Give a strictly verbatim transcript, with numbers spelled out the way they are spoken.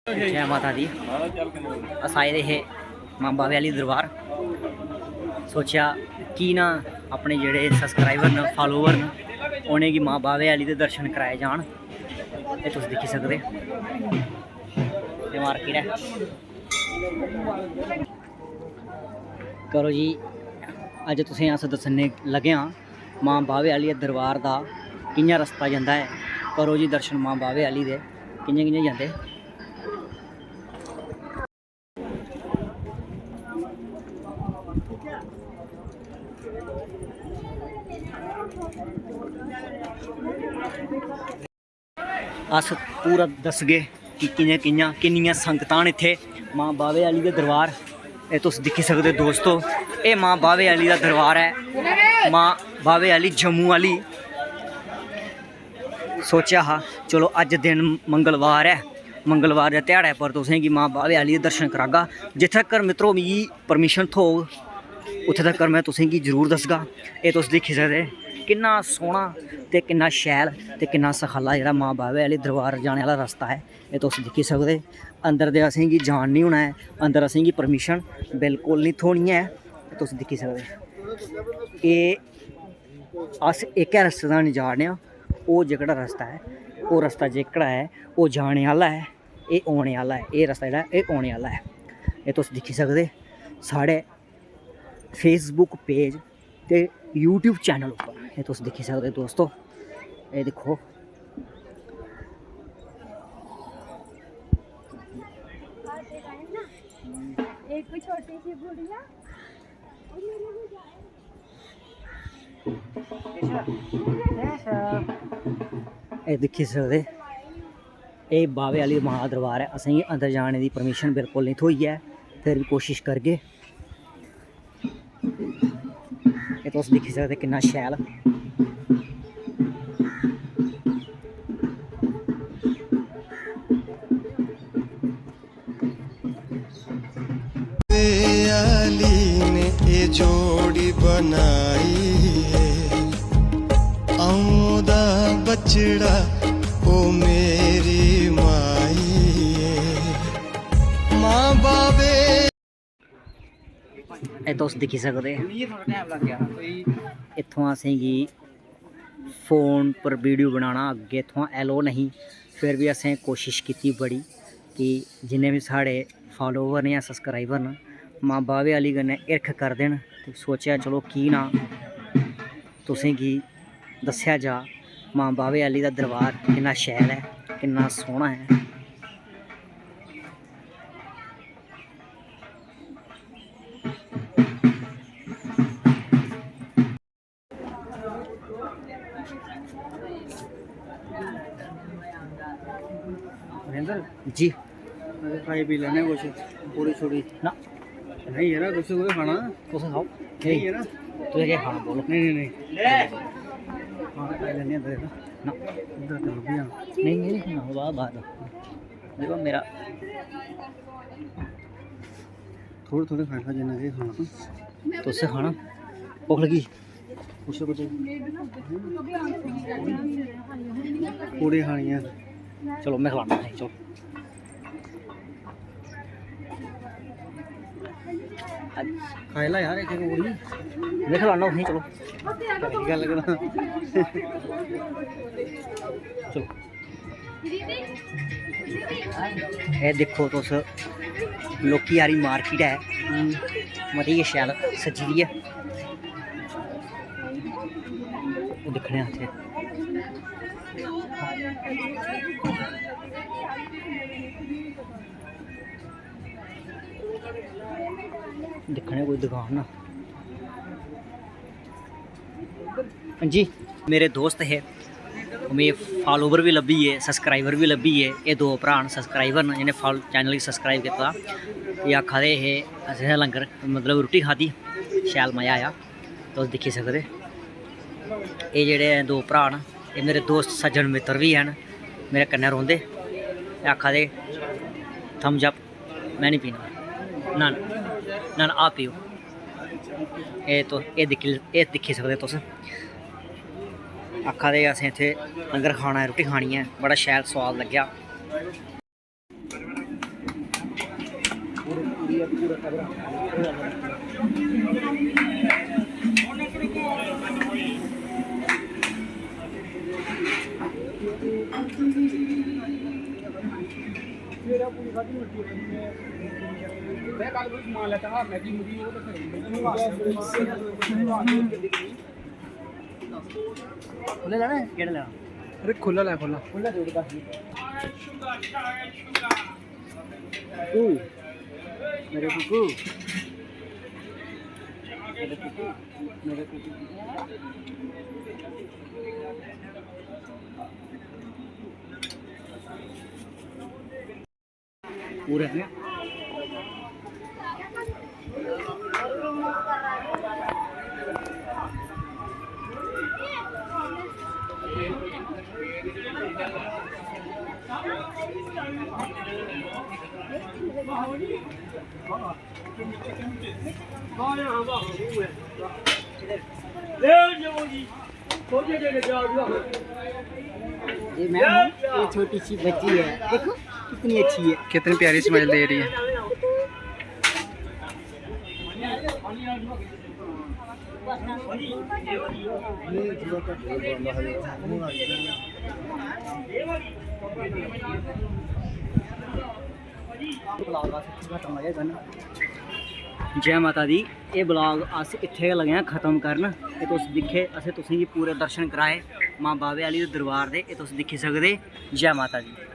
जै माता दी। अस आए दे हे मां बावे आह्ली दरबार। सोचेआ की ना अपने जेह्ड़े सब्सक्राइबर न, फालोवर न, उ'नेंगी मां बावे आह्ली दे दर्शन कराए जान। एह् तुस दिक्खी सकदे, एह् मार्केट ऐ। करो जी, अज्ज तुसें अस दस्सने लगे आं मां बावे आह्ली दरबार दा कि'यां रस्ता जंदा ऐ। करो जी दर्शन मां बावे आह्ली दे कि'यां कि'यां जंदे। अस पूरा दसगे कि कि'यां कि'यां किन्नियां संगतां न इत्थै मां बावे आह्ली दे दरबार। एह् तुस दिक्खी सकदे दोस्तो, एह् मां बावे आह्ली दा दरबार ऐ। मां बावे आह्ली जम्मू आह्ली। सोचेआ हा चलो अज्ज दिन मंगलवार ऐ, मंगलवार दे ध्याड़े पर तुसेंगी मां बावे आह्ली दे दर्शन करागा। जित्थै तगर मित्रो मिगी परमिशन थ्होग उत्थै तगर में तुसेंगी जरूर दस्सगा। एह् तुस दिक्खी सकदे किन्ना सोह्ना ते किन्ना शैल ते किन्ना सखल्ला जेह्ड़ा मां बावे आह्ली दरबार जाने आह्ला रस्ता ऐ। एह् तुस दिक्खी सकदे अंदर ते असेंगी जान निं होना ऐ, अंदर असेंगी परमिशन बिल्कुल निं थ्होनी ऐ। एह् तुस दिक्खी सकदे एह् अस इक्कै रस्ते दा निं जा ने आं। ओह् जेह्कड़ा रस्ता ऐ, ओह् रस्ता जेह्कड़ा ऐ ओह् जाने आह्ला ऐ, एह् औने आह्ला ऐ। एह् रस्ता जेह्ड़ा एह् औने आह्ला ऐ। एह् तुस दिक्खी सकदे साढ़े Facebook पेज ते YouTube चैनल उप्पर, एह् तुस दिक्खी सकदे दोस्तो। एह् दिक्खो, एक छोटी सी गुड़िया। एह् दिक्खी सकदे, एह् बावे आह्ली मां दा दरबार ऐ। असेंगी अंदर जाने दी परमिशन बिल्कुल निं थ्होई ऐ, फिर बी कोशिश करगे। एह् तुस दिक्खी सकदे किन्ना शैल। आली ने एह् जोड़ी बनाई ऐ। औंदा बछड़ा ओ मेरी माई ऐ। मां बावे। एह् तुस दिक्खी सकदे, इत्थुआं असेंगी फोन पर वीडियो बनाना अग्गें इत्थुआं allow नहीं, फिर बी असें कोशिश कीती बड़ी कि जिन्ने बी साढ़े फालोवर न जां सब्सक्राइबर न, मां बावे आह्ली कन्नै हिरख करदे न, ते सोचेआ चलो की ना तुसेंगी दस्सेआ जा मां बावे आह्ली दा दरबार किन्ना शैल ऐ, किन्ना सोह्ना ऐ। जी। खाई पी लैने कुछ, पूरी छुरी। ना। नहीं यार, कुछ कोई खाना। तुस खाओ। नहीं यार। तुझे क्या खाना बोलो? नहीं, नहीं, नहीं। खाना खाई लेने अंदर ना। ना। इधर तो लुक जाना। नहीं, नहीं, नहीं खाना, बाहर, बाहर। देखो मेरा। थोड़े थोड़े खाई लो, जिन्ना के खाना। तुस खाना? भुक्ख लगी? कुछ कुछ पूड़े खानी है। चलो, मैं खिलाना है, चलो। खाई ला यार, एक एक पूड़ी। मैं खिलाना तुसें, चलो। गल्ल करा। चलो। एह् दिक्खो तुस, लौह्की हारी मार्केट ऐ, मती गै शैल सज्जी दी ऐ। दिक्खने आं इत्थै। दिक्खने आं कोई दकान ना। हां जी, मेरे दोस्त हे, मिगी फालोवर बी लब्भी गे, सब्सक्राइबर बी लब्भी गे। एह् दो भ्राऽ न, सब्सक्राइबर न, जि'नें फाल-, चैनल गी सब्सक्राइब कीते दा। एह् आखा दे हे, असें लंगर, मतलब, रुट्टी खाद्धी, शैल मज़ा आया। तुस दिक्खी सकदे, एह् जेह्ड़े दो भ्राऽ न, एह् मेरे दोस्त, सज्जन, मित्तर बी हैन, मेरे कन्नै रौंह्दे। एह् आखा दे, "थम्स अप।" मैं नहीं पीना। ना, ना, ना, ना, आप पियो। एह् तुस, एह् दिक्खी, एह् दिक्खी सकदे तुस। आखा दे असें इत्थै लंगर खाना ऐ, रुट्टी खानी ऐ, बड़ा शैल सोआद लग्गेआ। मैं कल कोई समान लैता हा, मैगी मुगी, ओह् ते फिर खु'ल्ला लैना है? केह्ड़ा लैना? अरे खु'ल्ला लै, खु'ल्ला। खु'ल्ला दे दे बस। तू, मेरे कुकू, मेरे कुकू, मेरे कुकू। पूरा है। ये मैं हूँ, ये छोटी सी बच्ची है, देखो कितनी अच्छी है। कितनी प्यारी स्माइल दे रही है। जै माता दी। एह् ब्लॉग अस इत्थै गै लगे आं खत्म करन। एह् तुस दिक्खे, असें तुसेंगी पूरे दर्शन कराए मां बावे आह्ली दे दरबार दे, एह् तुस दिक्खी सकदे। जै माता दी।